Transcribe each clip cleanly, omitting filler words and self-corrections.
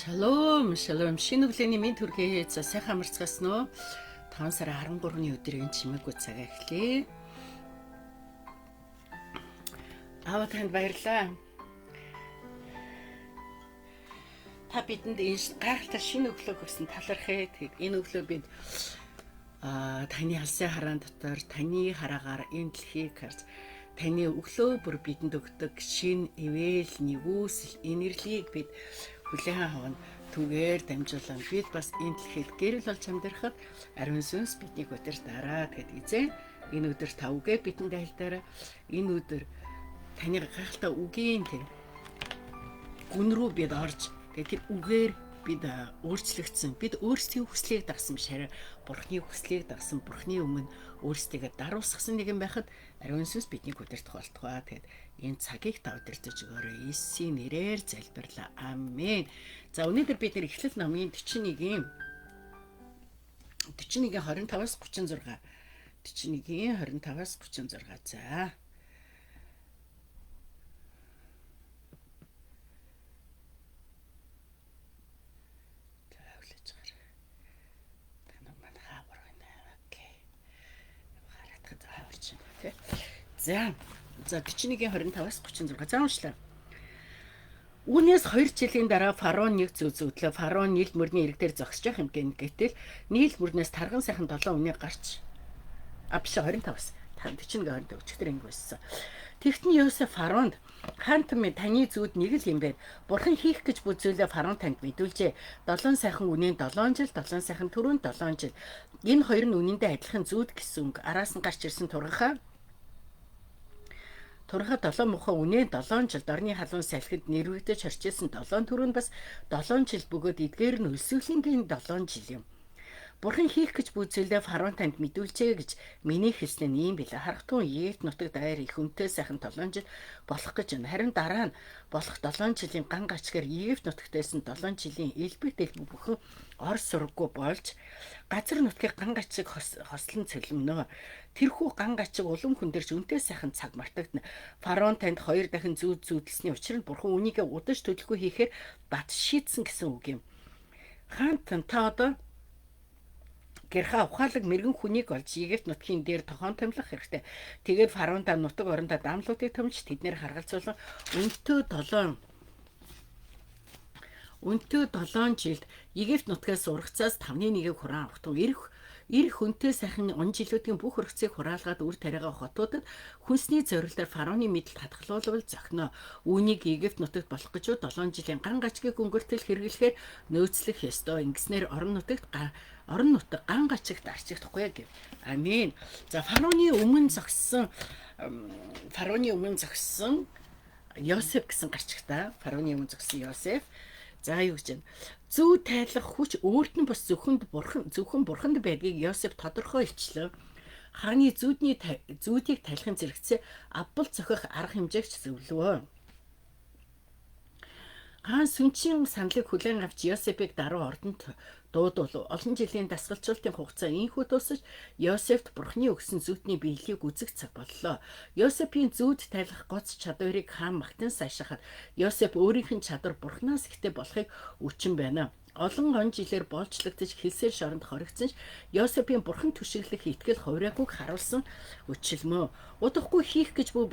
Шалом, шалом. Шинэ өглөөний мэнд хүргэе. За сайхан амарцгаасан уу? 5 сарын 13-ны өдрийн чимээгүй цаг эхлэе. Аава танд баярлалаа. Та бидэнд энэ гайхалтай шинэ өглөөг өгсөн талархъя. Тэгээд энэ өглөө бид таны алсын хараан дотор таны хараагаар энэ дэлхийг харж таны өглөө бүр бидэнд өгдөг шинэ ивэл нэгүсэл инэрлийг бид хүлээн авна. Түгээр дамжуулан бид бас энэ дэлхийд гэрэл болж амьдрахад ариун сүнс биднийг өдөр дараа. Тэгэд эзэн энэ өдөр та үгээ бидэнд айлдаарай. Энэ өдөр таны гайхалтай үгийн тэр гүн рүү бид орж тэгээд тэр үгээр бид өөрчлөгдсөн. Бид өөрсдийн хүслийг дагсан биш харин Бурхны хүслийг дагсан, Бурхны өмнө өөрсдийгөө даруусгасан нэгэн байхад ариун сүнс биднийг удирдах болтугай. Тэгээд энэ цагийг та удирдах өгөөрэй. Иесусийн нэрээр залбирлаа. Амен. За өнөөдөр бид нэр Эхлэл номын 41-ийн 25-аас 36. 41-ийн 25-аас 36. За. Хүлээж гараа. Та нар маань хаавар байна. Окей. Хараадах зааварч байна тий. За. За 41-ийн 25-аас 36. За уншлаа. Үүнээс 2 жилийн дараа фараон нэг зүг зүтлээ. Фараон Нил мөрний ирэг дээр зогсож байх юм гэн. Гэтэл Нил мөрнөөс тарган сайхан 7 үний гарч биш 25-аас 41 25 өчигдөр ингэ байсан. Тэгтэн Йосеф фараонд хаан түмэн таны зүуд нэг л юм байна. Бурхан хийх гэж бүх зүйлээ фараон танд мэдүүлжээ. 7 сайхан үнийн 7 жил, 7 сайхан түрүүн 7 жил. Энэ хоёр нь үнэндээ адилхан зүуд гэсэн үг. Араас нь гарч ирсэн тургахаа 7 мухан үнэ 7 жил дорны халуун салхинд нэрвэгдэж хорчилсан 7 түрүү нь бас 7 жил бөгөөд эдгээр нь өлсгөлөнгийн 7 жил юм. Бурхан хийх гэж бүх зүйлээ фараон танд мэдүүлжээ гэж миний хэлсэн нь ийм билээ. Харахтун Египт нутаг даяар их үнэтэй сайхан 7 жил болох гэж байна. Харин дараа нь болох 7 жилийн ган гачгаар Египт нутагт байсан 7 жилийн элбэг дэлбэг бүхэн ор сурггүй болж газар нутгийг ган гачиг хослон цөлмөнө. Тэрхүү ган гачиг улам хүндэрч үнэтэй сайхан цаг мартагдана. Фараон танд 2 дахин зүүд зүүдлсэний учир нь бурхан үүнийгээ удаж төлөхгүй хийхээр бат шийдсэн гэсэн үг юм. Хаан та одоо гэрхаа ухаалаг мэрэгэн хүнийг олж Египт нутгийн дээр тохоон томилох хэрэгтэй. Тэгээд фараон та нутаг орондоо дамлуудыг томилж тэднэр харгалзуулан өнтөө 7 жилд Египт нутгаас ургацаас 5-ны 1-ийг хураан авах тун ирэх хүнтэй сайхан он жилүүдийн бүх ургацыг хураалгаад үр тариагаа хотуудад хүнсний зориултаар фараоны мэдэлд хадгалуулвал зохино. Үүнийг Египт нутагт болох гэж 7 жилийн ган гачгийг өнгөртөл хэрэглэхээр нөөцлөх ёстой. Ингэснээр орон нутагт орон нутаг ган гачигт арчигдахгүй гэв. Амен. За фараоны өмнө зогссон Йосеф гэсэн гарчигтай. Фараоны өмнө зогссон Йосеф. За юу гэж байна? Зүү тайлах хүч өөрт нь бус зөвхөн бурханд байдгийг Йосеф тодорхой илчлээ. Хааны зүүдийг тайлахын зэрэгцээ аббал зохих арга хэмжээгч зөвлөвөө. Хаан сүнчийн саналыг хүлээн авч Йосефийг даруй ордонд дуудвал олон жилийн дасгалжуулалтын хугацаа инхүү дуусаж Йосефт бурхны өгсөн зүүдний биелэлийг үзэх цаг боллоо. Йосефийн зүүд тайлах гоц чадварыг хаан магтан сайшаахад Йосеф өөрийнх нь чадвар бурхнаас ихтэй болохыг үчин байна. Олон он жилээр боолчлогдож хэлсээр шоронд хоригдсон ч Йосефийн бурхан түшиглэх итгэл хувираагүйг харуулсан өчилмөө. Удахгүй хийх гэж буй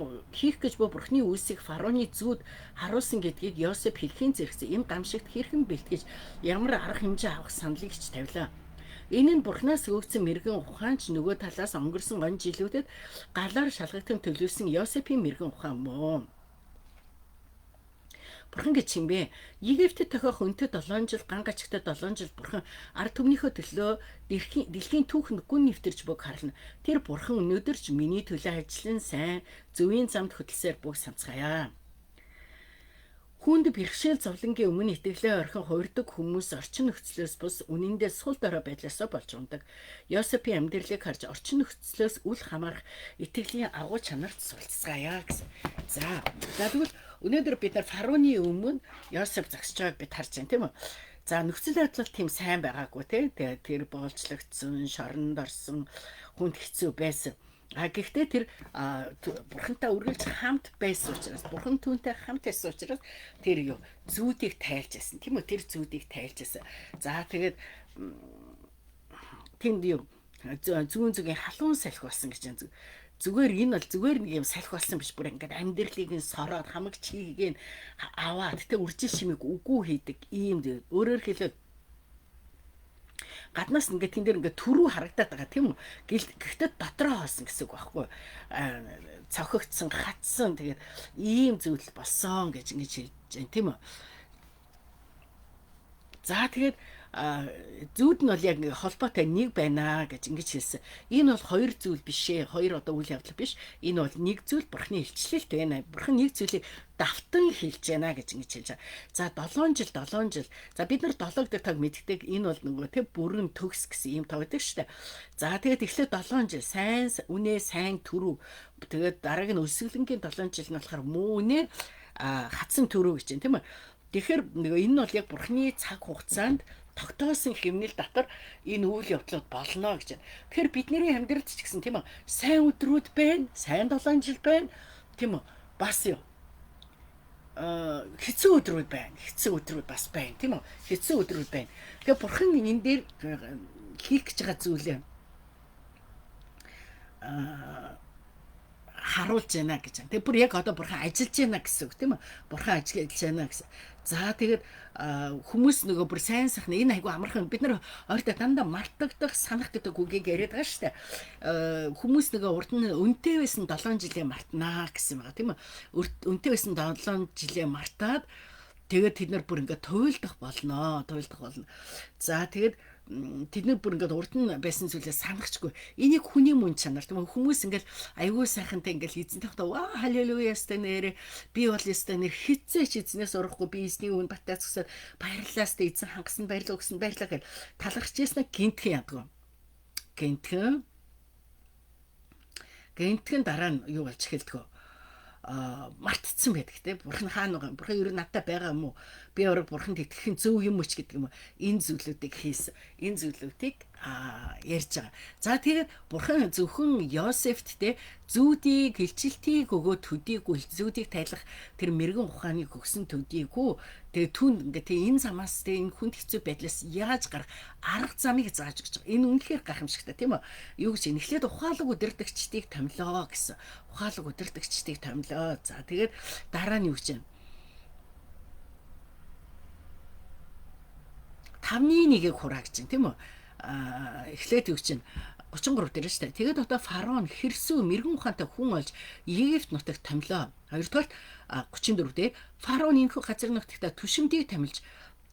бурхны үйлсийг фараоны зүүд харуулсан гэдгийг Йосеф хэлхийн зэрэгцээ энэ гамшигт хэрхэн бэлтгэж ямар арга хэмжээ авах саналыг ч тавилаа. Энэ нь бурхнаас өгөгдсөн мэрэгэн ухаанч нөгөө талаас өнгөрсөн он жилүүдэд галаар шалгагдсан төлөвлөсөн Йосефийн мэрэгэн ухаан мөө. Бурхан гэж юм бэ? Египтэд тохиох өнтө 7 жил, ган гачигтай 7 жил бурхан ард түмнийхөө төлөө дэлхийн түүхэнд гүн нэвтэрч бүг харлна. Тэр бурхан өнөөдөр ч миний төлөө ажиллан сайн зөвийн замд хөдөлсөөр бүг самцгаая. Хүнд бэрхшээл зовлонгийн өмнө итгэлээ орхин хувирдаг хүмүүс орчин нөхцлөөс бус үнэндээ сул дорой байдлаасаа болж ундаг. Йосефийн амьдралыг харж орчин нөхцлөөс үл хамаарах итгэлийн агуу чанарт сулцгаая гэсэн. За тэгвэл өнөөдөр бид нар фараоны өмнө Йосеф зогсож байгааг бид харж байна тийм үү? За нөхцөл байдал тийм сайн байгаагүй тийм. Тэгээд тэр боолчлогдсон, шоронд орсон, хүнд хэцүү байсан. А гэхдээ тэр бурхантай үргэлж хамт байсан учраас, бурхан түүнтэй хамт байсан учраас тэр юу зүүдийг тайлж байсан. Тийм үү? Тэр зүүдийг тайлж байсан. За тэгээд тэнд юу зүүн зүгийн халуун салхи болсон гэж байна. Зүгээр энэ бол зүгээр нэг юм салхи болсон биш, бүр ингээд амьдралыг нь сороод хамаг чигийг нь аваад тэ үржил шимийг үгүй хийдэг ийм. Өөрөөр хэлбэл гаднаас ингээд тэн дээр ингээд төрүү харагдаад байгаа, тийм үү? Гэхдээ дотроо хоосон гэсэн үг байхгүй. Цохигдсон, хатсан, тэгээд ийм зүйл болсон гэж ингэж хэлж байна, тийм үү? За тэгээд зүүд нь бол яг ингээ холбоотой нэг байна гэж ингэж хэлсэн. Энэ бол хоёр зүйл биш ээ. Хоёр одоо үйл явдал биш. Энэ бол нэг зүйл, Бурхны илчлэлт байна. Бурхан нэг зүйлийг давтан хэлж байна гэж ингэж хэлж байгаа. За 7 жил 7 жил. За бид нар 7 гэдэг таг мэддэг. Энэ бол нөгөө тэг бүрэн төгс гэсэн ийм тоо байдаг шүү дээ. За тэгээд эхлээд 7 жил сайн үнэ, сайн төрөв. Тэгээд дарааг нь өсөглөнгийн 7 жил нь болохоор муу үнэ, хатсан төрөв гэж байна, тийм үү? Тэгэхээр нөгөө энэ нь бол яг Бурхны цаг хугацаанд тогтоосон хэмнэл дотор энэ үйл явдлууд болно гэж байна. Тэгэхээр бидний амьдралд ч гэсэн, тийм үү, сайн өдрүүд байна, сайн 7 жил байна, тийм үү? Бас юу хэцүү өдрүүд байна. Хэцүү өдрүүд бас байна, тийм үү? Хэцүү өдрүүд байна. Тэгэхээр бурхан энэ дээр хийх гэж байгаа зүйлээ харуулж байна гэж. Тэгээ бүр яг одоо бурхан ажиллаж байна гэсэн үг, тийм үү? Бурхан ажиллаж байна гэсэн. За тэгээд хүмүүс нөгөө бүр сайн сайхан энэ айгу амархан, бид нар ойртой дандаа мартагдах, санах гэдэг үгийг яриад байгаа шүү дээ. Хүмүүс нөгөө урд нь үнэтэй байсан 7 жилээ мартнаа гэсэн байгаа, тийм үү? Үнэтэй байсан 7 жилээ мартаад тэгээд тэд нар бүр ингээд туйлдах болно, туйлдах болно. За тэгээд тэд нар бүр ингээд урд нь байсан зүйлээ санахчгүй. Энийг хүний мөн чанар, тийм үү? Хүмүүс ингээд аюул сайхантай ингээд эзэнтэй хата ваа халелуя ястай нэрэ би бол ястай нэр хизээч эзнээс урахгүй, би эзний үн батаа згсээр баярлалаа ястай, эзэн хангасан баярлалаа, өгсөн баярлалаа гэж талархаж яснаа гинтхэн ядгүй. Гинтхэн гинтхэн дараа нь юу болж эхэлдэг вэ? Мартцсан байдаг те. Бурхан хаана байгаа, бурхан ер нь надтай байгаа юм уу, би орог бурханд итгэх нь зөв юм уу ч гэдэг юм уу, энэ зүйлүүдийг хийсэн, энэ зүйлүүдийг ярьж байгаа. За тэгээд бурхан зөвхөн Йосефт те зүүдийг илчилтийг өгөө төдийгүй, зүүдийг тайлах тэр мэрэгэн ухааныг өгсөн төдийгүй, тэгээд түнд ингээ те энэ замаас те энэ хүнд хэцүү байдлаас яаж гарах арга замыг зааж өгч байгаа. Энэ үнэхээр гайхамшигтай, тийм үү? Юу гэж эхлээд ухаалаг удирдагчдыг томилоо гэсэн. Ухаалаг удирдагчдыг томилоо. За тэгээд дараа нь юу гэж байна? 5-ны 1-ийг хураа гэж байна, тийм үү? Эхлээд юу чинь 33 дээр шүү дээ. Тэгээд одоо фараон хэрсүү мэрэгэн ухаантай хүн олж Египт нутагт томилоо. Хоёрдугаарт 34 дээр фараон энэхүү газар нутагта түшимдийг томилж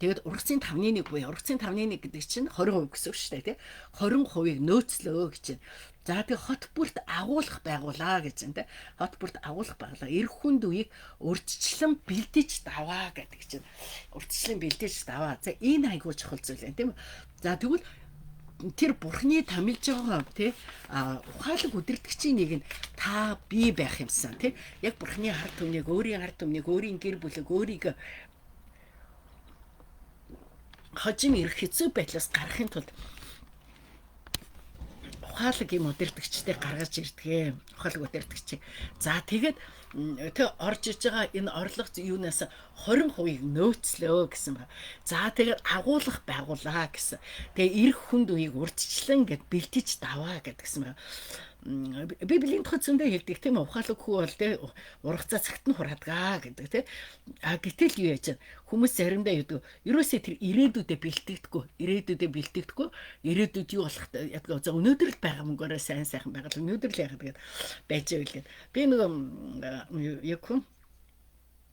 тэгээд ургацын 5-ны 1 буюу ургацын 5-ны 1 гэдэг чинь 20% гэсэн үг шүү дээ, тий. 20%-ийг нөөцлөө гэж байна. За тэгээ хот бүрт агуулах байгуулаа гэж байна, тий. Хот бүрт агуулах байгуулаа. Эр хүнд үеийг урьдчилан бэлдэж даваа гэдэг чинь. Урьдчилан бэлдэж даваа. За энэ айгуу чухал зүйл юм, тийм үү? За тэгвэл тэр бурхны томилж байгаа тий ухаалаг удирдгчийн нэг нь та би байх юмсан, тий. Яг бурхны ард түмнийг, өөрийн ард түмнийг, өөрийн гэр бүлийг, өөрийгөө хожим ирэх хэцүү байдлаас гаргахын тулд ухаалаг юм удирдгчтэй гаргаж ирдэг. Ухаалаг удирдгч. За тэгээд тэг орж иж байгаа энэ орлого юунаас 20%-ийг нөөцлөө гэсэн ба. За тэгээд агуулах байгуулаа гэсэн. Тэгээ ирэх хүнд үеийг урьдчилан гэд бэлтэж даваа гэдгсэн ба. Библийн тухай зөндөө хэлдэг, тийм үү? Ухаалаг хүү бол те ургацаа цагт нь хураадгаа гэдэг, те. А гэтэл юу яаж хүмүүс заримдаа юу гэдэг, ерөөсөө тэр ирээдүйдээ бэлтгэдэггүй, ирээдүйдээ бэлтгэдэггүй, ирээдүйд юу болох ядгаа, за өнөөдөр л байгаа мөнгөөрөө сайн сайхан байгаа л өнөөдөр л яагаад тэгээд байж байл гээд. Би нөгөө яг хүн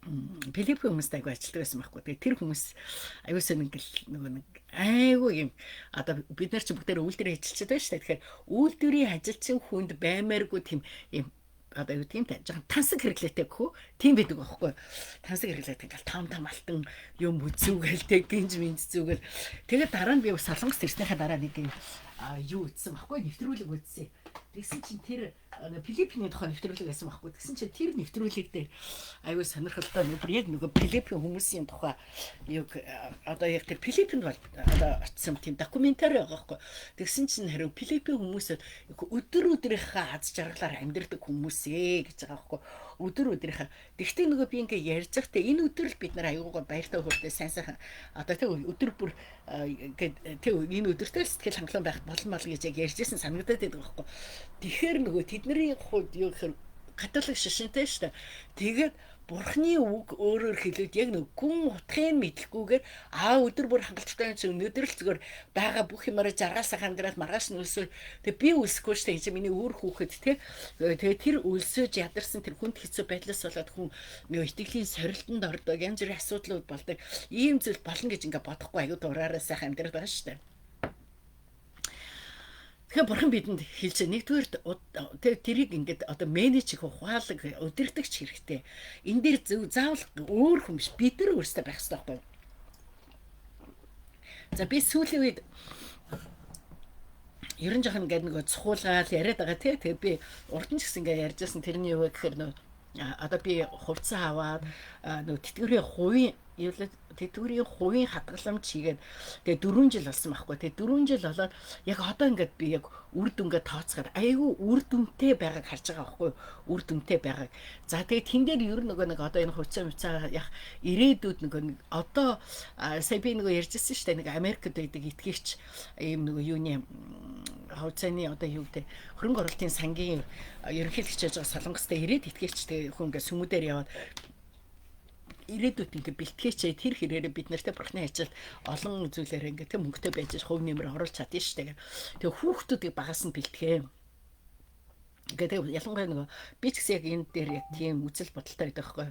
Филипп хүмүүстэй айгу ажилладаг байсан байхгүй. Тэгээ тэр хүмүүс аюу сан ингээл нөгөө нэг айгу юм одоо бид нар чи бүгдээр үйлдвэрийн ажилчид байна шүү дээ. Тэгэхээр үйлдвэрийн ажилчин хүнд баймааргүй тийм юм одоо юу тийм жоохон тансаг хэрэглээтэй гэх үү? Тийм байдаг байхгүй. Тансаг хэрэглээтэй ингээл том том алтан юм үзүүгээл тэг гинж минж зүгэл. Тэгээд дараа нь би Солонгос ирснийхаа дараа нэг юм юу үзсэн байхгүй, нэвтрүүлэг үзсэн. Тэгсэн чинь тэр Филиппиний тухай нэвтрүүлэг байсан байхгүй. Тэгсэн чинь тэр нэвтрүүлэг дээр аюу сонирхолтой нэг яг нөгөө Филиппин хүмүүсийн тухай юг одоо яг тэр Филиппинд бол одоо очсон тийм докюментари байгаа байхгүй. Тэгсэн чинь харин Филиппин хүмүүс өдөр өдрийнхээ аз жаргалаар амьдардаг хүмүүсээ гэж байгаа байхгүй. Өдөр өдрийнхээ. Тэгвэл нөгөө би ингээ ярьж байхдаа энэ өдөр л бид нар аюугаа баяртай хөөртэй сайн сайхан одоо тэг өдөр бүр ингээд тэг энэ өдөртөө сэтгэл хангалуун байх болно мал гэж яг ярьжсэн санагдаад байдаг байхгүй. Тэгэхээр нөгөө тэдний хувьд юу гэхээр католик шашинтай шүү дээ. Тэгээд Бурхны үг өөрөөр хэлбэл яг нэг гүн утгыг мэдлэхгүйгээр өдөр бүр хангалттай юм чи өнөөдөр л зүгээр байгаа бүх юмараа жаргал сайхан амьдрал маргааш нь өлсөө. Тэгээ би өлсөхгүй шүү дээ. Миний өөр хүүхэд те. Тэгээ тэр өлсөж ядарсан тэр хүнд хэцүү байдлаас болоод хүн нөгөө итгэлийн сорилтонд ордог, янз бүрийн асуудлууд болдог. Ийм зүйл болно гэж ингээ бодохгүй аюу дураараа сайхан амьдрал байгаа шүү дээ. Тэгэхээр бурхан бидэнд хэлж нэгдүгээр тэрийг ингээд одоо менеж хийх ухаалаг удирдахч хэрэгтэй. Энэ дээр зөв заавал өөр хүн биш бид нар өөрсдөө байх хэрэгтэй байхгүй. За би сүүлийн үед ерөн жоохон ингээд нөгөө цухуулгаал яриад байгаа тий. Тэгээ би урд нь ч гэсэн ингээд ярьжсэн тэрний юу гэхээр нөгөө одоо би хувцас аваад нөгөө тэтгэврийн хувийн тэтгэврийн хувийн хадгаламж хийгээд тэгээ 4 жил болсон байхгүй. Тэгээ 4 жил болоод яг одоо ингээд би яг үр дүнгээ тооцоход айгүй үр дүнтэй байгааг харж байгаа байхгүй юу? Үр дүнтэй байгааг. За тэгээ тэн дээр ер нь нөгөө нэг одоо энэ хувьцаа мөвцаа яг ирээдүйд нөгөө нэг одоо сая би нөгөө ярьжсэн шүү дээ, нэг Америкт байдаг итгэгч ийм нөгөө юуны хувьцааны одоо юу гэдэг хөрөнгө оруулалтын сангийн ерөнхийлөгч яаж байгаа солонгостой ирээд итгэгч тэгээ хүн ингээд сүмүүдээр яваад ирээдүйд ингээ бэлтгээч тэр хэрээрээ бид нартай бурхны ажилд олон зүйлээр ингээ тэг мөнгөтэй байж хувь нэмэр оруулж чадна шүү дээ. Тэгээ хүүхдүүдийг багаас нь бэлтгээ. Ингээ тэг ялангуяа нөгөө би ч гэсэн яг энэ дээр яг тийм үзэл бодолтой байдаг байхгүй.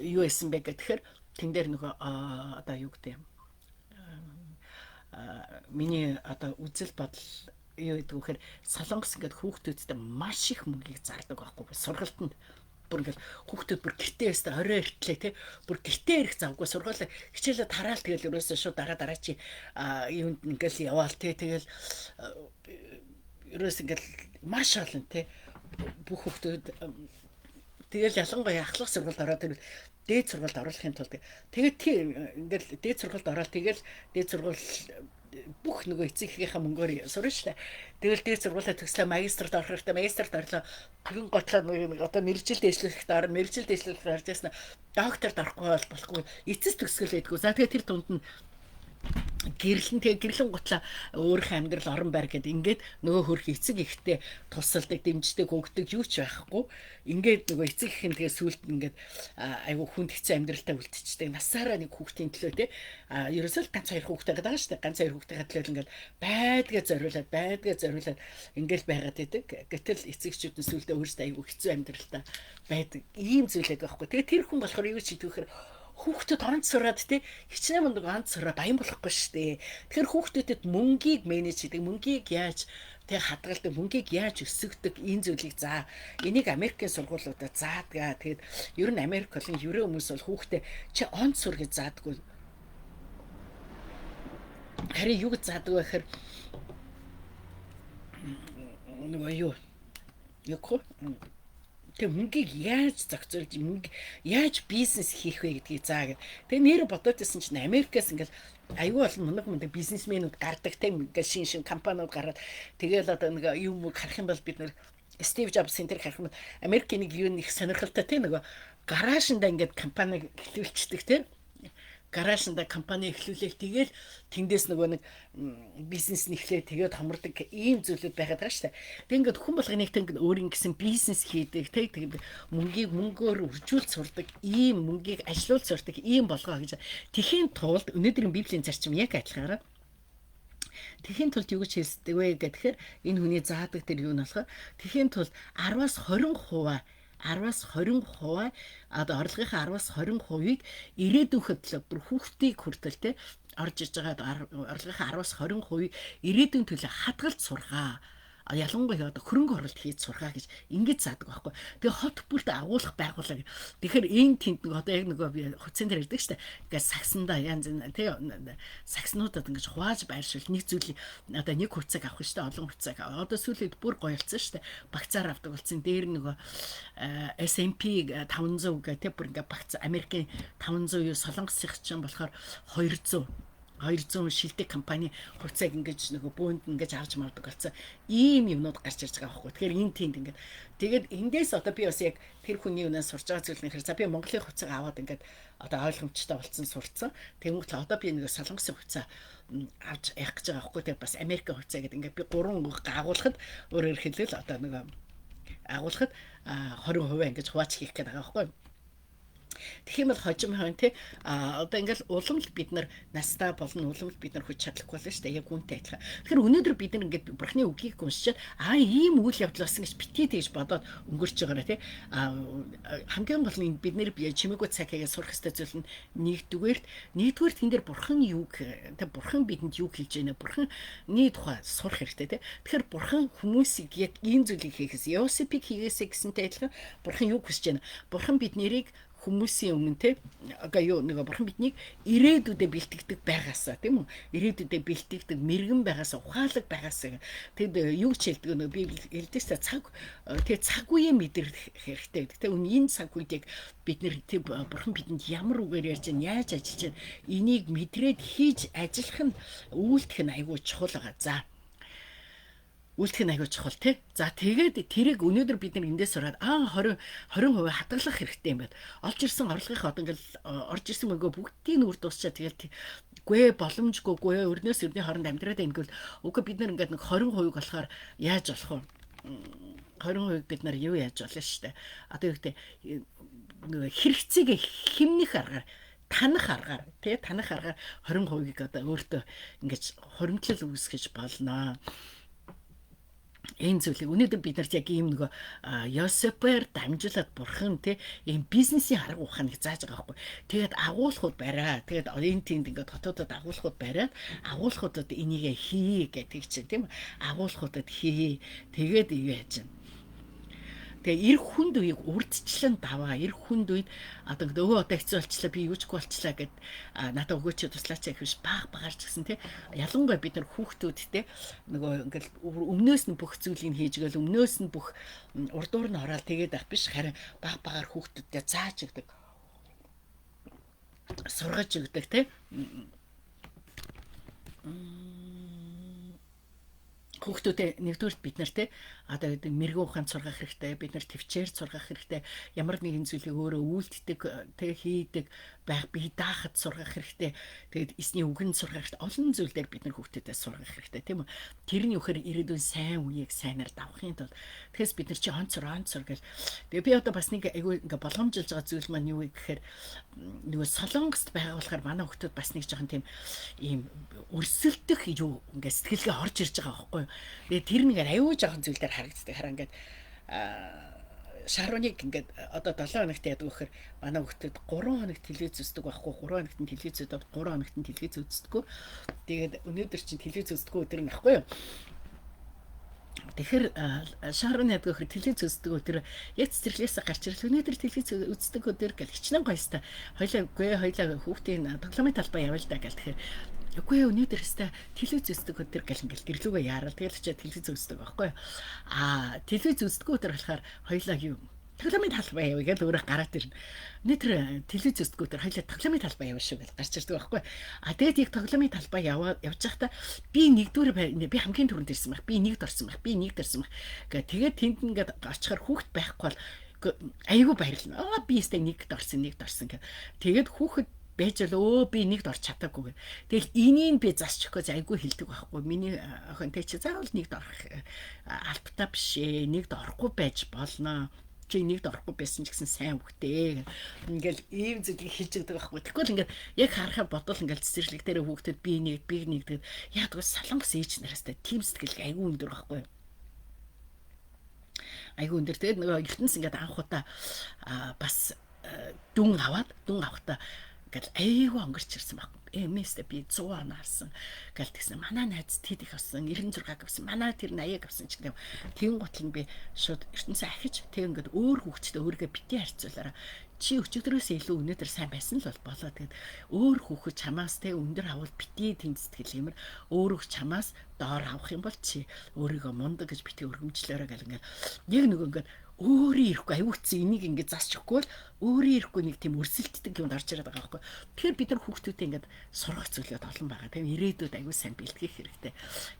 Юу яасан бэ гэхээр тэн дээр нөгөө одоо юу гэдэг миний одоо үзэл бодол юу гэдэг вэхээр солонгос ингээд хүүхдүүдтэй маш их мөнгийг зардаг байхгүй сургалтанд. Бүр ингээл хүүхдүүд бүр гэртээ байстай орой эртлээ те бүр гэртээ ирэх завгүй сургуулаа хичээлээ тараал тэгэл ерөөсөө шууд дараа дараа чи юунд ингээл яваал те тэгэл ерөөс ингээл маш олон те бүх хүүхдүүд тэгэл ялангуяа ахлах сургуульд ороод ирвэл дээд сургуульд оруулахын тулд тэгээд ингээл дээд сургуульд ороод тэгэл дээд сургууль бүх нөгөө эцэг эхийнхээ мөнгөөр сурна шүү дээ. Тэгэл дээд сургуулаа төгслөө магистрт орох хэрэгтэй, магистрт орлоо. Тэгэн готлоо нөгөө одоо мэргэжил дэвшлэхэд орно, мэргэжил дэвшлэхэд орж ясна. Докторт орохгүй бол болохгүй. Эцэс төгсгөл байдгүй. За тэгээ тэр дунд нь гэрлэн тэгээ гэрлэн гутлаа өөрийнхөө амьдрал орон байр гэд ингээд нөгөө хөрх эцэг ихтэй тусалдаг, дэмждэг, өгдөг юу ч байхгүй. Ингээд нөгөө эцэг их нь тэгээ сүулт ингээд айгу хүнд хэцүү амьдралтай үлдчихдэг. Насаараа нэг хүүхдийн төлөө те ерөөсөө л ганц хоёр хүүхдээ гэдэг байгаа шүү дээ. Ганц хоёр хүүхдийн төлөө ингээд байдгаа зориулаад ингээд байгаад байдаг. Гэтэл эцэгчүүд нь сүултээ өөрсдөө айгу хэцүү амьдралтай байдаг. Ийм зүйл байдаг байхгүй. Тэгээ тэр хүн болохоор юу ч хийдэг вэхээр хүүхдүүд онц сураад те хичнээн мундаг онц сураа баян болохгүй шүү дээ. Тэгэхээр хүүхдүүдэд мөнгийг менеж хийдэг, мөнгийг яаж тэг хадгалдаг, мөнгийг яаж өсгөдөг энэ зүйлийг заа. Энийг Америкийн сургуулиудад заадаг. Тэгээд ер нь Америк болон еврей хүмүүс бол хүүхдээ чи онц сур гэж заадаггүй. Харин юу гэж заадаг вэ гэхээр нөгөө юу яг тэг мөнгийг яаж зохицуулж мөнгө яаж бизнес хийх вэ гэдгийг заа гэд. Тэгээ нэр бодоод исэн чинь Америкаас ингээл аюу олон мунаг мундаг бизнесмэнүүд гардаг те ингээл шин шин компаниуд гараад тэгэл одоо нэг юм харах юм бол бид нэр Стив Джобс энэ төр харах юм бол Америкийн нэг юу их сонирхолтой те нөгөө гараашнда ингээд компани эхлүүлчихдэг те. Гараашнда компани эхлүүлээл тэгэл тэндээс нөгөө нэг бизнес нь эхлээ тэгээд хомордог ийм зүйлүүд байгаад байгаа шүү дээ. Тэг ингээд хүн болгоны тэг ингээд өөрийн гэсэн бизнес хийдэг тэг тэгээд мөнгийг мөнгөөр үржүүлж сурдаг ийм мөнгийг ажилуулж сурдаг ийм болгоо гэж. Тэхийн тулд өнөөдрийн библийн зарчим яг адилхаараа Тэхийн тулд юу гэж хэлдэг вэ гэхээр энэ хүний заадаг тэр юу нь болохоор тэхийн тулд 10-аас 20% 10-аас 20% одоо орлогынхаа 10-аас 20%-ийг ирээдүйнхэд төлөө бүр хүүхдийг хүртэл те орж иж байгаа орлогынхаа 10-аас 20%-ийг ирээдүйн төлөө хадгалж сургаа. Ялангуяа одоо хөрөнгө оруулалт хийж сурхаа гэж ингэж заадаг байхгүй. Тэгээ хот бүрт агуулах байгууллага. Тэгэхээр энэ тэнд нэг одоо яг нөгөө би хувьцаан дээр ярьдаг шүү дээ. Ингээд сагсандаа янз тий сагснуудад ингэж хувааж байршуул нэг зүйлийг одоо нэг хувьцааг авах шүү дээ. Олон хувьцааг. Одоо сүүлийн бүр гоёлцсон шүү дээ. Багцаар авдаг болсон. Дээр нөгөө S&P 500 гэх тий бүр ингээ багц Америкийн 500 юу Солонгосынх чинь болохоор 200 шилдэг компани хувьцааг ингэж нөгөө бөөнд ингэж авч мавдаг болсон. Ийм юмнууд гарч ирж байгаа байхгүй. Тэгэхээр энэ тэнд ингээд тэгээд эндээс одоо би бас яг тэр хүний үнээс сурч байгаа зүйл нь хэрэг за би Монголын хувьцааг аваад ингээд одоо ойлгомжтой болсон сурцсан. Тэнгүүт одоо би нэг Солонгосын хувьцаа авч явах гэж байгаа байхгүй. Тэгээд бас Америкийн хувьцаа гэдэг ингээд би гурван агуулхад өөрөөр хэлбэл одоо нөгөө агуулхад 20% ингэж хуваач хийх гээд байгаа байхгүй. Тэгэх юм бол хожим хойно тий а одоо ингээл улам л бид нар настай болно, улам л бид нар хүч чадлахгүй болно шүү дээ. Яг үнтэй адилхан. Тэгэхээр өнөөдөр бид нар ингээд Бурхны үгийг уншичаад ийм үйл явдал болсон гэж битгий тэгж бодоод өнгөрч байгаараа тий. А хамгийн гол нь бид нэр чимээгүй цаг хийгээ сурах ёстой зүйл нь нэгдүгээрт тэн дээр Бурхан юу тий Бурхан бидэнд юу хэлж байна, Бурханы тухай сурах хэрэгтэй тий. Тэгэхээр Бурхан хүмүүсийг яг ийм зүйлийг хийхээс Йосефийг хийгээсэй гэсэнтэй адилхан Бурхан юу хүсэж байна? Бурхан бид нарыг хүмүүсийн өмнө те ага юу нэг бурхан биднийг ирээдүйдээ бэлтгэдэг байгаасаа тийм үү, ирээдүйдээ бэлтгэдэг мэрэгэн байгаасаа, ухаалаг байгаасаа. Тэгэд юу ч хэлдэг нэг Библи хэлдэг ч цаг тэгээ цаг үеэ мэдрэх хэрэгтэй гэдэг. Тэ энэ цаг үед яг бид нэр тэг бурхан бидэнд ямар үгээр ярьж байна, яаж ажиллаж байна, энийг мэдрээд хийж ажиллах нь үйлдэх нь айгүй чухал байгаа. За үйлдэх нь аягүй чухал тий. За тэгээд тэрийг өнөөдөр бид нар эндээс сураад 20 20% хадгалах хэрэгтэй юм байна. Олж ирсэн орлогынхоо одоо ингээл орж ирсэн мөнгөө бүгдийг нь үр дуусчаа тэгэл гүй боломжгүй гүй өрнөөс өрний хооронд амьдраад байна гэвэл үгүй бид нар ингээд нэг 20% болохоор яаж болох вэ? 20% бид нар юу яаж болно шүү дээ. Одоо юу гэдэг нөгөө хэрэгцээг хэмнэх аргаар танах аргаар тий танах аргаар 20%-ыг одоо өөртөө ингэж хуримтлал үүсгэж болно. Энэ зүйлийг өнөөдөр бид нарт яг ийм нөгөө Йосефээр дамжуулаад бурхан тий ийм бизнесийн арга ухааныг зааж байгаа байхгүй. Тэгээд агуулхууд бариа. Тэгээд энэ тэнд ингээд хотуудад агуулхууд бариад агуулхуудад энийгээ хий гэдэг чинь тийм агуулхуудад хий. Тэгээд юу яаж чинь. Тэгээ эр хүнд үеийг урдчлан даваа. Эр хүнд үед одоо өвөө одоо хэцүү болчлаа, би юу ч гүй болчлаа гэд надад өгөөч туслаач гэх биш баг багаар ч гэсэн тий. Ялангуяа бид нар хүүхдүүдтэй нөгөө ингээл өмнөөс нь бүх зүйлийг хийж гээл өмнөөс нь бүх урдуур нь ороод тэгээд ах биш харин баг багаар хүүхдүүдтэй зааж өгдөг. Сургаж өгдөг тий. Хүүхдүүдээ нэгдүгüрт бид нар те одоо гэдэг мэрэгэн ухаанд сургах хэрэгтэй, бид нар төвчээр сургах хэрэгтэй, ямар нэгэн зүйлийг өөрөө үйлддэг те хийдэг байх бие даахад сургах хэрэгтэй. Тэгээд эсний үгэнд сургах хэрэгтэй. Олон зүйл дээр бид нар хүүхдүүдэд сургах хэрэгтэй тийм үү. Тэрний үхээр ирээдүйн сайн үеийг сайнаар давахын тулд тэгэхээр бид нар чи онцор онцор гэл. Тэгээ би одоо бас нэг айгүй ингээ боломжилж байгаа зүйл маань юу вэ гэхээр нөгөө Солонгост байгаа болохоор манай хүүхдүүд бас нэг жоохон тийм ийм өрсөлдөх юу ингээ сэтгэлгээ орж ирж байгаа байхгүй юу. Тэгээ тэр нэг аюу жоохон зүйл дээр харагддаг. Хараа ингээд шарууныг ингээд одоо 7 хоногт яадаг вэхээр манай хүүхдүүд 3 хоног телевиз үздэг байхгүй, 3 хоногт нь телевиз үздэг, 3 хоногт нь телевиз үздэггүй. Тэгээд өнөөдөр чинь телевиз үздэггүй өдөр нь байхгүй юу. Тэгэхээр шаруун яадаг вэхээр телевиз үздэг өдөр яг цэцэрлэгээс гарч ирэл өнөөдөр телевиз үздэг өдөр гэл хичнээн гоёстой. Хоёлаа үгүй хоёлаа хүүхдийн тоглоомын талбай явъя л да гэл. Тэгэхээр үгүй өнөөдөр өстой телевиз үздэг өдөр гэл ингээл гэрлүүгээ яарал тэгэл очиад телевиз үздэг байхгүй юу. А телевиз үздэг өдөр болохоор хоёлаа юу тоглоомын талбай явъя гэл өөрөө гараад ирнэ. Өнөөдөр телевиз үздэг өдөр хоёлаа тоглоомын талбай явна шүү гэл гарч ирдэг байхгүй. А тэгээд яг тоглоомын талбай яваа явж байхдаа би нэгдүгээр би хамгийн түрүүнд ирсэн байх. Би нэгд орсон байх. Би нэгд орсон байх. Гэ тэгээд тэнд ингээд очихоор хүүхэд байхгүй бол айгүй баярлна. Аа би өстэй нэгд орсон, нэгд орсон гэх. Тэгээд хүүхэд байж л өө би нэгд орч чадаагүй гэх. Тэгэл энийг би засч өгөхөөс айгүй хилдэг байхгүй. Миний охин тэ чи заавал нэгд орох албатай биш ээ. Нэгд орохгүй байж болно. Чи нэгд орохгүй байсан ч гэсэн сайн хүүхдээ. Ингээл ийм зүйлийг хэлж өгдөг байхгүй. Тэгвэл ингээд яг харахаар бодвол ингээл цэцэрлэг дээр хүүхдэд би нэг би нэг тэгээд яг тэгвэл Солонгос ээж нараастай тийм сэтгэл айгүй өндөр байхгүй. Айгүй өндөр. Тэгээд нөгөө ертөнц ингээд анх удаа бас дүн аваад дүн авахдаа Ингээл айгүй онгорч ирсэн баг. Эмээсээ би 100 он харсан гэл тэгсэн. Манай найз тэд их авсан, 96 авсан. Манай тэр 80 авсан ч гэдэг. Тэгэн гутал нь би шууд ертөнцөө ахиж тэг ингээд өөр хүүхдтэй өөрийгөө бити харьцуулаараа чи өчигдрөөс илүү өнөөдөр сайн байсан л болоо. Тэгээд өөр хүүхэд чамаас те өндөр авал бити тэнд сэтгэл юмэр өөр хүүхд чамаас доор авах юм бол чи өөрийгөө мундаг гэж бити өргөмжлөөрэй гэл ингээд яг нөгөө ингээд өөрөө ирэхгүй аюу хэцүү энийг ингээд засч өгөхгүй бол өөрөө ирэхгүй нэг тийм өрсөлддөг юмд орж ирээд байгаа байхгүй. Тэгэхээр бид нар хүүхдүүдээ ингээд сурах зүйлүүд олон байгаа. Тийм ирээдүйд аюу сайн бэлтгэх хэрэгтэй.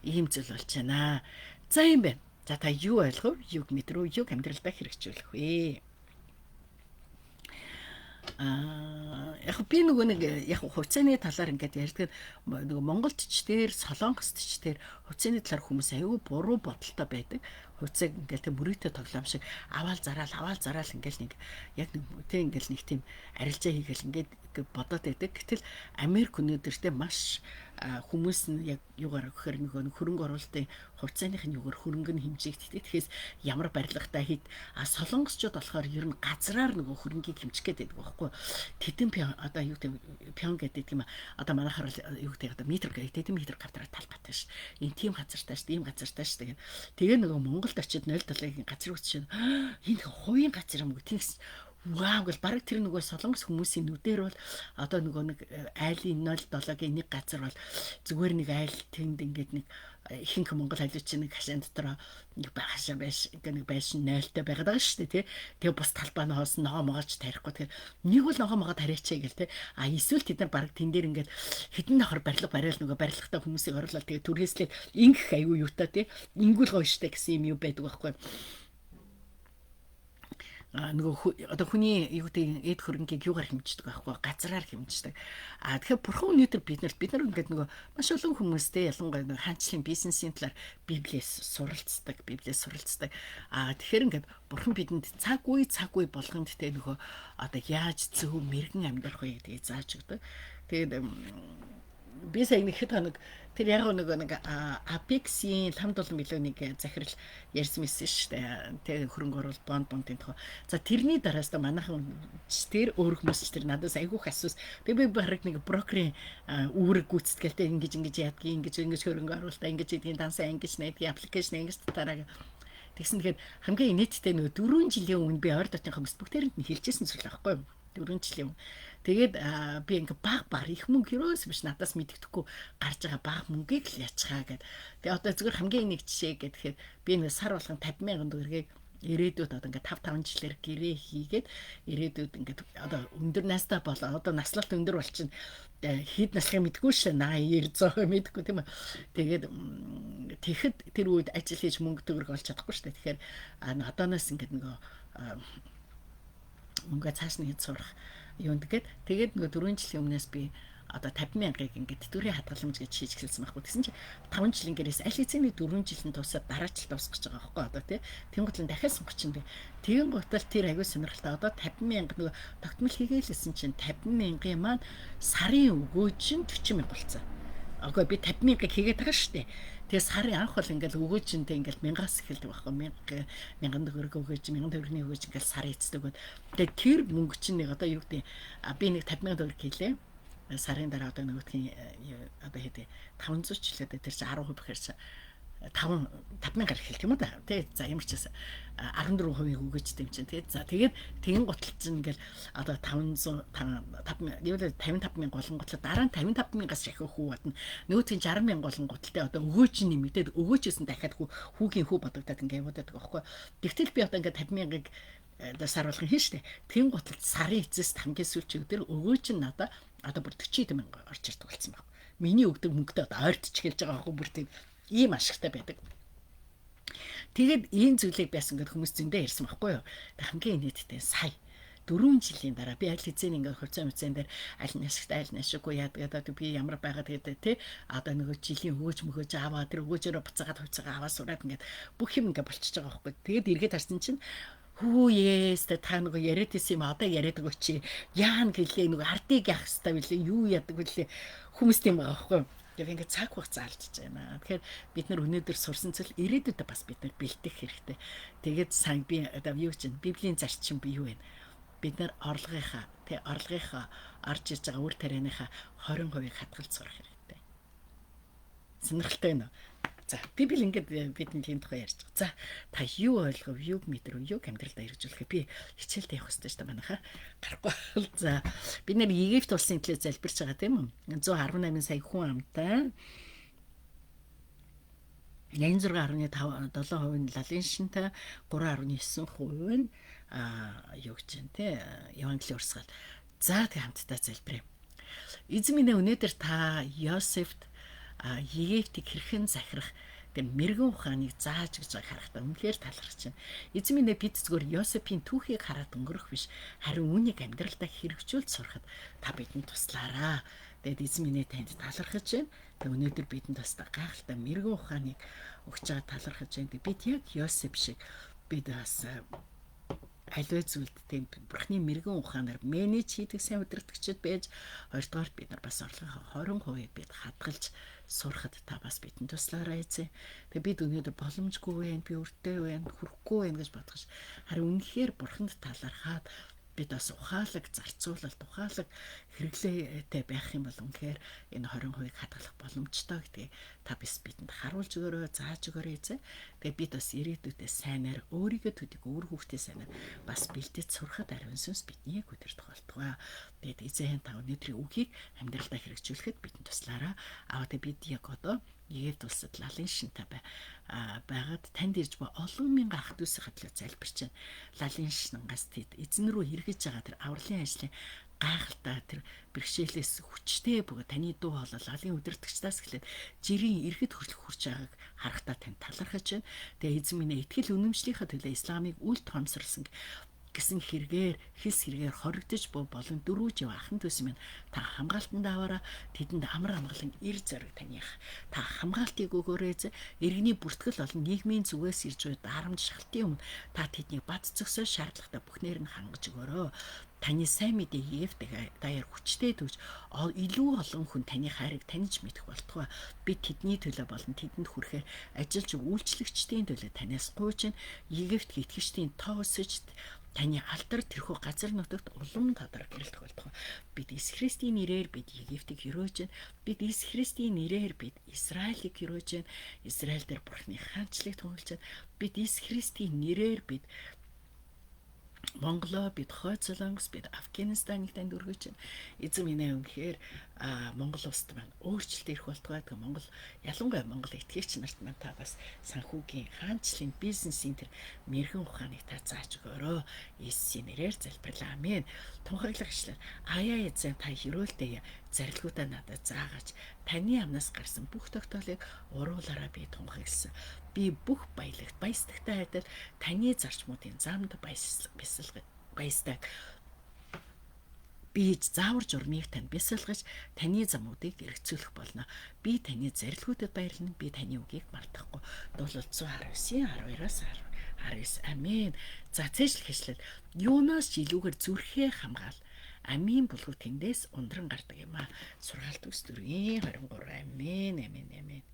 Ийм зүйл болж байна. За юм байна. За та юу ойлгов? Юг мэдрүү? Юг амьдралдаа хэрэгжүүлэх вэ? Яг би нөгөө нэг яг хувьцааны талаар ингээд ярьдаг нөгөө Монголд ч дээр Солонгост ч дээр хувьцааны талаар хүмүүс аюу буруу бодолтой байдаг. Хувьцааг ингээд тэг мөрөөдөө тоглоом шиг аваал зараал аваал зараал ингээд нэг яг нэг тэг ингээд нэг тийм арилжаа хийгээл ингээд бодоод байдаг. Гэтэл Америк өнөөдөр те маш хүмүүс нь яг юугаар гэхээр нөгөө хөрөнгө оруулалтын хувьцааных нь юугаар хөрөнгө нь хэмжигддэг. Тэгэхээр ямар барилгатай хэд солонгосчууд болохоор ер нь газраар нөгөө хөрөнгийг хэмжих гээд байдаг байхгүй. Тэдэн пян одоо юу гэдэг пян гэдэг юм одоо манайхаар юу гэдэг одоо метр гэдэг тэдэн метр квадрат талбайтай ш. Энэ тийм газартай ш, ийм газартай ш. Тэгээ нөгөө Монголд очиод 0.7-ийн газар үсч энэ хувийн газар юм уу тэгс вау гэл бараг тэр нөгөө солонгос хүмүүсийн нүдээр бол одоо нөгөө нэг айлын 0.7-гийн нэг газар бол зүгээр нэг айл тэнд ингээд нэг ихэнх монгол халиучин нэг хашаан дотор нэг хашаа байш ингээ нэг байшин 0-тай байгаад байгаа шүү дээ тий. Тэгээ бус талбай нь хоос ногоо могооч тарихгүй. Тэгэхээр нэг бол ногоо могоо тариачаа гэл тий. А эсвэл тэд нар бараг тэн дээр ингээд хэдэн давхар барилга барайл нөгөө барилгатай хүмүүсийг оруулаад тэгээ түрээслээд ингэх аюу юутай тий. Ингүүл гоё штэ гэсэн юм юу байдаг байхгүй нөгөө одоо хүний юу гэдэг эд хөрөнгийг юугаар хэмждэг байхгүй газраар хэмждэг. А тэгэхээр бурхан өнөөдөр бид нар ингээд нөгөө маш олон хүмүүстэй ялангуяа нөгөө хаанчлалын бизнесийн талаар библиэс суралцдаг, библиэс суралцдаг. А тэгэхээр ингээд бурхан бидэнд цаг үе болгонд те нөгөө одоо яаж зөв мэрэгэн амьдрах вэ гэдгийг зааж өгдөг. Тэгээд би сая нэг хэд хоног тэр яг нөгөө нэг Apex-ийн ламд болон билүү нэг захирал ярьсан мэсэн шүү дээ. Тэр хөрөнгө оруулалт бонд-ын тухай. За тэрний дараас та манайхан тэр өөр хүмүүс ч тэр надаас айгүйх асуус. Би бараг нэг брокерийн үүрэг гүйцэтгэлтэй ингэж ингэж яадгийг ингэж ингэж хөрөнгө оруулалтаа ингэж хийдгийг дансаа ингэж найдгийг аппликейшн ингэж татаараа тэгсэн. Тэгэхээр хамгийн инээдтэй нөгөө 4 жилийн өмнө би ойр дотны хүмүүс бүгдээрэнд нь хэлжсэн зүйл байхгүй юу? 4 жилийн өмнө. Тэгээд би ингээ баг баг их мөнгө ерөөс биш надаас мэддэхгүй гарч байгаа баг мөнгийг л ячгаа гэд. Тэгээ одоо зүгээр хамгийн нэг жишээ гэхээр би нэг сар болгон 50 мянган төгрөгийг ирээдүйд одоо ингээ 5 5 жилээр гэрээ хийгээд ирээдүйд ингээд одоо өндөр настай болоо одоо наслалт өндөр болчихно хэд наслахыг мэдгүй шээ 80 90 100 мэдгүй тийм ээ. Тэгээд тэгэхэд тэр үед ажил хийж мөнгө төгрөг олж чадахгүй шүү дээ. Тэгэхээр одооноос ингээд нөгөө мөнгө цааш нь хэд сурах юунд гээд тэгээд нөгөө 4 жилийн өмнөөс би одоо 50 мянгаыг ингээд тэтгэврийн хадгаламж гэж хийж эхэлсэн байхгүй. Тэгсэн чинь 5 жилийн гэрээс аль хэзээний 4 жилийн дуусаад дараа жил дуусах гэж байгаа байхгүй одоо тий. Тэнгуут л дахиад сонгочин би. Тэгэн гутал тэр аягүй сонирхолтой. Одоо 50 мянга нөгөө тогтмол хийгээлсэн чинь 50 мянган маань сарын өгөөж нь 40 мянга болцсон. Агүй би 50 мянгаыг хийгээд байгаа шүү дээ. Тэгээ сарын анх бол ингээл өгөөжнтэй ингээл мянгаас эхэлдэг байхгүй мянга мянган төгрөг өгөөж мянган төгрөгийн өгөөж ингээл сар эцдэг бод. Тэгээ тэр мөнгө чинь нэг одоо юу гэдэг би нэг 50 мянган төгрөг хийлээ. Сарын дараа одоо нөгөөдхийн одоо хэдий 500 ч лээ тэр чинь 10% гэхэр чинь 5 5000 эхэлт юм уу да. Тэ за ямар ч байсан 14% өгөөжтэй юм чинь тий. За тэгээд тэгэн гутал чинь ингээл одоо 500 5 юу л 55 мянга болонготлоо дараа нь 55 мянгаас шахих хүү бодно. Нөгөөдх нь 60 мянга болонготлоо одоо өгөөж нь нэмэгдээд өгөөжсэн дахиад хүүгийн хүү бодогдоод ингээ яваад байдаг байхгүй. Тэгтэл би одоо ингээ 50 мянгыг одоо сар болгон хийн штэ. Тэгэн гутал сарын эцэст хамгийн сүүлчийн өдөр өгөөж нь надаа одоо бүр 40 мянга орж ирдэг болсон баг. Миний өгдөг мөнгөтэй одоо ойртч эхэлж байгаа байхгүй бүр тийм ийм ашигтай байдаг. Тэгээд ийм зүйлийг байсан гэдээ хүмүүс зөндөө ярьсан байхгүй юу. Тэг хамгийн инээдтэй сая 4 жилийн дараа би аль хэзээ ингээд хувьцаа мүцэн дээр аль нь ашигтай аль нь ашиггүй яадаг одоо би ямар байгаад гэдэг те одоо нөгөө жилийн өгөөж мөгөөж аваа тэр өгөөжөрөө буцаагаад хувьцаагаа аваа сураад ингээд бүх юм ингээд болчихж байгаа байхгүй. Тэгээд эргээд харсан чинь хүү ээс та нөгөө яриад исэн юм одоо яриад өгөөч чи яана гэлээ нөгөө ардыг яах хэвээр билээ юу яадаг билээ хүмүүс тийм байгаа байхгүй юу. Тэгээ ингээд цаг хугацаа алдчихж байна. Тэгэхээр бид нар өнөөдөр сурсан зүйл ирээдүйдээ бас бид нар бэлдэх хэрэгтэй. Тэгээд сайн би одоо юу чинь библийн зарчим би юу вэ? Бид нар орлогынхаа тэ орлогынхаа орж иж байгаа үр тарианыхаа 20%-ийг хадгалж сурах хэрэгтэй. Сонирхолтой байна уу? За, Библи ингээд бидэнд тийм тухай ярьж байгаа. За, та юу ойлгов, юуг мэдрэв, юуг амьдралдаа хэрэгжүүлэх вэ? Би хичээлдээ явах хэрэгтэй шүү дээ манайхаа. Гарахгүй. За, бид нэр Египт улсын төлөө залбирч байгаа тийм үү? 118 сая хүн амтай. 86.5 7% нь лалын шинтэй, 3.9% нь юу гэж юм те Евангелийн урсгал. За, тэг хамтдаа залбирая. Эзэн минь өнөөдөр та Йосефт Египтийг хэрхэн захирах тэр мэрэгэн ухааныг зааж гэж байгааг харахтаа үнэхээр талархаж байна. Эзэн минь бид зүгээр Йосефийн түүхийг хараад өнгөрөх биш, харин үүнийг амьдралдаа хэрэгжүүлж сурахад та бидэнд туслаараа. Тэгээд эзэн минь танд талархаж байна. Тэгээд өнөөдөр бидэнд бас гайхалтай мэрэгэн ухааныг өгч байгаа талархаж байна. Тэгээд бид яг Йосеф шиг бид бас аливаа зүйлд тийм Бурхны мэрэгэн ухаанаар менеж хийдэг сайн удирдагчид байж, хоёрдугаар бид нар бас орлогын 20%-ийг бид хадгалж сурахад та бас бидэнд туслаарай эзэн. Тэгээ бид өнөөдөр боломжгүй байна, би өртөө байна, хүрэхгүй байна гэж бодох ш. Харин үнэхээр Бурханд талархаад бид бас ухаалаг зарцуулалт, ухаалаг хэрэглээтэй байх юм бол үнэхээр энэ 20%-ийг хадгалах боломжтой гэдгийг та бас бидэнд харуулж өгөөрэй, зааж өгөөрэй эзэн. Тэгээ бид бас ирээдүйдээ сайнаар өөрийгөө төдийг өөр хүүхдээ сайнаар бас бэлдэж сурахад ариун сүнс биднийг удирдах болтугай. Тэгээд эзэн та өнөөдрийн үгийг амьдралдаа хэрэгжүүлэхэд бидэнд туслаарай. Аа тэгээ бид яг одоо Египт улсад лалын шинтэй байгаад танд ирж буй олон мянган ах дүүсийн төлөө залбирч байна. Лалын шингаас тэд эзэн рүү эргэж байгаа тэр авралын ажлын гайхалтай тэр бэрхшээлээс хүчтэй бөгөөд таны дуу хоолой лалын удирдагчдаас эхлээд жирийн иргэд хөрлөх хүрч байгааг харахтаа танд талархаж байна. Тэгээ эзэн минь итгэл үнэмшлийнхаа төлөө исламыг үл тоомсорлсон гэсэн хэрэгээр хилс хэрэгээр хоригдож буй болон дөрүүж яв ахын төс минь та хамгаалтанд аваараа, тэдэнд амар амгалан эр зориг таних та хамгаалтыг өгөөрэй эзэн. Иргэний бүртгэл болон нийгмийн зүгээс ирж буй дарамт шахалтын өмнө та тэднийг бат зөксөө шаардлагатай бүхнээр нь хангаж өгөөрэй. Таны сайн мэдээ Египт даяар хүчтэй төвч илүү олон хүн таны хайрыг таньж мэдэх болтугай. Би тэдний төлөө болон тэдэнд хүрэхээр ажиллаж үйлчлэгчдийн төлөө танаас гуйж байна. Египт итгэгчдийн тоо өсөж таны алдар тэрхүү газар нутагт улам тадар гэрэлтэх болтугай. Бид Иесус Христийн нэрээр бид Египтийг өрөөж байна. Бид Иесус Христийн нэрээр бид Израилийг өрөөж байна. Израиль дээр Бурхны хаанчлалыг тунхаглаж байна. Бид Иесус Христийн нэрээр бид Монголоо, бид Хойд Солонгос, бид Афганистаныг танд өргөж байна. Эзэн минь ээ үнэхээр Монгол улсад маань өөрчлөлт ирэх болтугай. Тэгээ Монгол ялангуяа Монгол итгэгч нарт маань та бас санхүүгийн хаанчлалын бизнесийн тэр мэрэгэн ухааныг та зааж өгөөрэй. Иесусийн нэрээр залбирлаа. Амен. Тунхаглах ишлэл. Аяа эзэн та ерөөлтэй зарилгуудаа надад заагаач. Таны амнаас гарсан бүх тогтоолыг уруулаараа би тунхагласан. Би бүх баялагт баясдагтай адил таны зарчмуудын замд баясдаг. Би заавар журмыг танд бясалгаж таны замуудыг эргцүүлэх болно. Би таны зарилгуудад баярлана. Би таны үгийг мартахгүй. Дуулал 119-ийн 12-оос 19. Амен. За цээжлэх ишлэл. Юунаас ч илүүгээр зүрхээ хамгаал. Амийн булгуу тэндээс ундран гардаг юм аа. Сургаалт үс 4-ийн 23. Амен. Амен. Амен.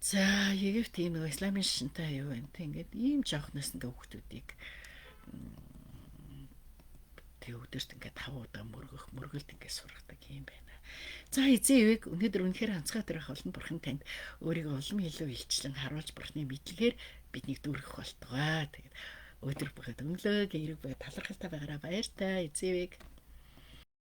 За Египт ийм нэг исламын шинтэй юу вэ? Тэ ингээд ийм жоохноос ингээ хүүхдүүдийг тэг өдөрт ингээд 5 удаа мөргөх мөргөлд ингээд сургадаг юм байна. За эзэн ивэг өнөөдөр үнэхээр онцгой өдөр байх болно. Бурхан танд өөрийгөө улам илүү илчлэн харуулж Бурханы мэдлэгээр биднийг дүүргэх болтугай. Тэгээд өдөр бүгд өнгөлөг эрэг бай талархалтай байгаараа баяртай эзэн ивэг.